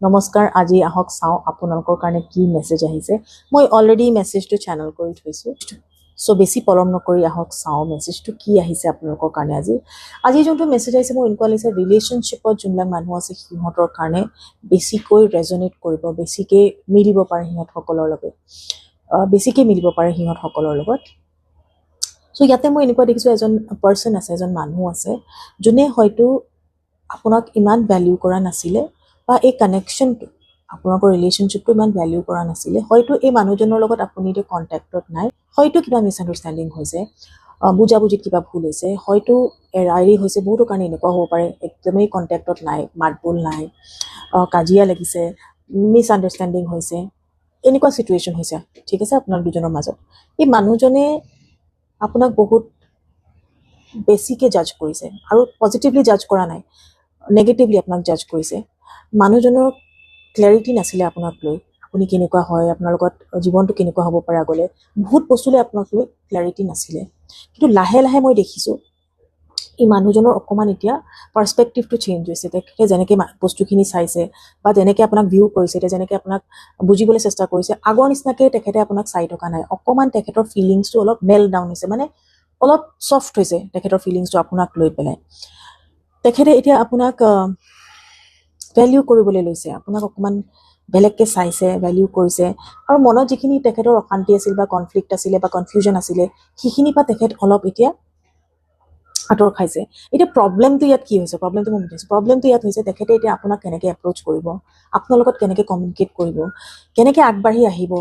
নমস্কাৰ। আজি আহক চাওঁ আপোনালোকৰ কাৰণে কি মেছেজ আহিছে। মই অলৰেডি মেছেজটো চেনেল কৰি থৈছোঁ। চ' বেছি পলম নকৰি আহক চাওঁ মেছেজটো কি আহিছে আপোনালোকৰ কাৰণে আজি। আজি যোনটো মেছেজ আহিছে, মোৰ এনেকুৱা লাগিছে ৰিলেশ্যনশ্বিপত যোনবিলাক মানুহ আছে, সিহঁতৰ কাৰণে বেছিকৈ ৰেজনেট কৰিব, বেছিকৈ মিলিব পাৰে সিহঁতসকলৰ লগত, বেছিকৈ মিলিব পাৰে সিহঁতসকলৰ লগত। চ' ইয়াতে মই এনেকুৱা দেখিছোঁ, এজন পাৰ্চন আছে, এজন মানুহ আছে, যোনে হয়তো আপোনাক ইমান ভেলিউ কৰা নাছিলে বা এই কানেকশ্যনটো, আপোনালোকৰ ৰিলেশ্যনশ্বিপটো ইমান ভেলিউ কৰা নাছিলে। হয়তো এই মানুহজনৰ লগত আপুনি এতিয়া কণ্টেক্টত নাই, হয়তো কিবা মিছআণ্ডাৰষ্টেণ্ডিং হৈছে, বুজাবুজিত কিবা ভুল হৈছে, হয়তো এৰা এৰি হৈছে। বহুতো কাৰণে এনেকুৱা হ'ব পাৰে, একদমেই কণ্টেক্টত নাই, মাতবোল নাই, কাজিয়া লাগিছে, মিছআণ্ডাৰষ্টেণ্ডিং হৈছে, এনেকুৱা চিটুৱেশ্যন হৈছে, ঠিক আছে, আপোনালোক দুজনৰ মাজত। এই মানুহজনে আপোনাক বহুত বেছিকৈ জাজ কৰিছে আৰু পজিটিভলি জাজ কৰা নাই, নেগেটিভলি আপোনাক জাজ কৰিছে। মানুহজনৰ ক্লেৰিটি নাছিলে আপোনাক লৈ, আপুনি কেনেকুৱা হয়, আপোনাৰ লগত জীৱনটো কেনেকুৱা হ'ব পাৰে আগলৈ, বহুত বস্তুলৈ আপোনাক লৈ ক্লেৰিটি নাছিলে। কিন্তু লাহে লাহে মই দেখিছোঁ এই মানুহজনৰ অকণমান এতিয়া পাৰ্চপেক্টিভটো চেঞ্জ হৈছে। তেখেতে যেনেকৈ বস্তুখিনি চাইছে বা যেনেকৈ আপোনাক ভিউ কৰিছে, এতিয়া যেনেকৈ আপোনাক বুজিবলৈ চেষ্টা কৰিছে, আগৰ নিচিনাকৈ তেখেতে আপোনাক চাই থকা নাই। অকণমান তেখেতৰ ফিলিংছটো অলপ মেল্ট ডাউন হৈছে, মানে অলপ ছফ্ট হৈছে তেখেতৰ ফিলিংছটো আপোনাক লৈ পেলাই। তেখেতে এতিয়া আপোনাক ভেলিউ কৰিবলৈ লৈছে, আপোনাক অকণমান বেলেগকৈ চাইছে, ভেলিউ কৰিছে আৰু মনত যিখিনি তেখেতৰ অশান্তি আছিল বা কনফ্লিক্ট আছিলে বা কনফিউজন আছিলে, সেইখিনিৰ পৰা তেখেত অলপ এতিয়া আঁতৰ খাইছে। এতিয়া প্ৰব্লেমটো ইয়াত কি হৈছে? প্ৰব্লেমটো মই বুজিছোঁ। প্ৰব্লেমটো ইয়াত হৈছে, তেখেতে এতিয়া আপোনাক কেনেকৈ এপ্ৰ'চ কৰিব, আপোনাৰ লগত কেনেকৈ কমিউনিকেট কৰিব, কেনেকৈ আগবাঢ়ি আহিব।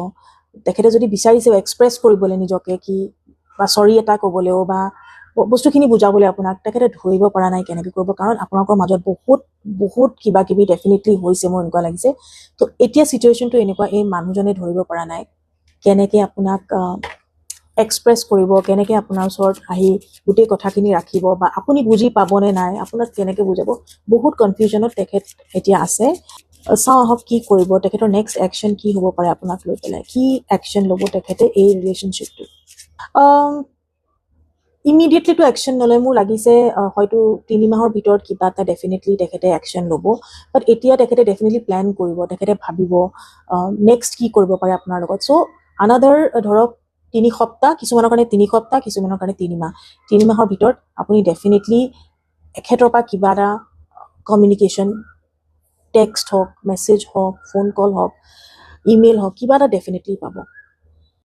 তেখেতে যদি বিচাৰিছে এক্সপ্ৰেছ কৰিবলৈ নিজকে কি বা চৰি এটা ক'বলৈও বা বস্তুখিনি বুজাবলৈ আপোনাক, তেখেতে ধৰিব পৰা নাই কেনেকৈ কৰিব, কাৰণ আপোনালোকৰ মাজত বহুত বহুত কিবা কিবি ডেফিনেটলি হৈছে, মোৰ এনেকুৱা লাগিছে। তো এতিয়া চিটুৱেশ্যনটো এনেকুৱা, এই মানুহজনে ধৰিব পৰা নাই কেনেকৈ আপোনাক এক্সপ্ৰেছ কৰিব, কেনেকৈ আপোনাৰ ওচৰত আহি গোটেই কথাখিনি ৰাখিব বা আপুনি বুজি পাবনে নাই, আপোনাক কেনেকৈ বুজাব। বহুত কনফিউজনত তেখেত এতিয়া আছে। চাওঁ আহক কি কৰিব, তেখেতৰ নেক্সট একশ্যন কি হ'ব পাৰে আপোনাক লৈ পেলাই, কি একশ্যন ল'ব তেখেতে এই ৰিলেশ্যনশ্বিপটো। ইমিডিয়েটলিটো একশ্যন নলয়, মোৰ লাগিছে হয়তো 3 মাহৰ ভিতৰত কিবা এটা ডেফিনেটলি তেখেতে একশ্যন ল'ব। বাট এতিয়া তেখেতে ডেফিনেটলি প্লেন কৰিব, তেখেতে ভাবিব নেক্সট কি কৰিব পাৰে আপোনাৰ লগত। চ' আনাডাৰ ধৰক 3 সপ্তাহ, কিছুমানৰ কাৰণে 3 সপ্তাহ, কিছুমানৰ কাৰণে 3 মাহ। 3 মাহৰ ভিতৰত আপুনি ডেফিনেটলি এখেতৰ পৰা কিবা এটা কমিউনিকেশ্যন, টেক্সট হওক, মেছেজ হওক, ফোন কল হওক, ইমেইল হওক, কিবা এটা ডেফিনেটলি পাব।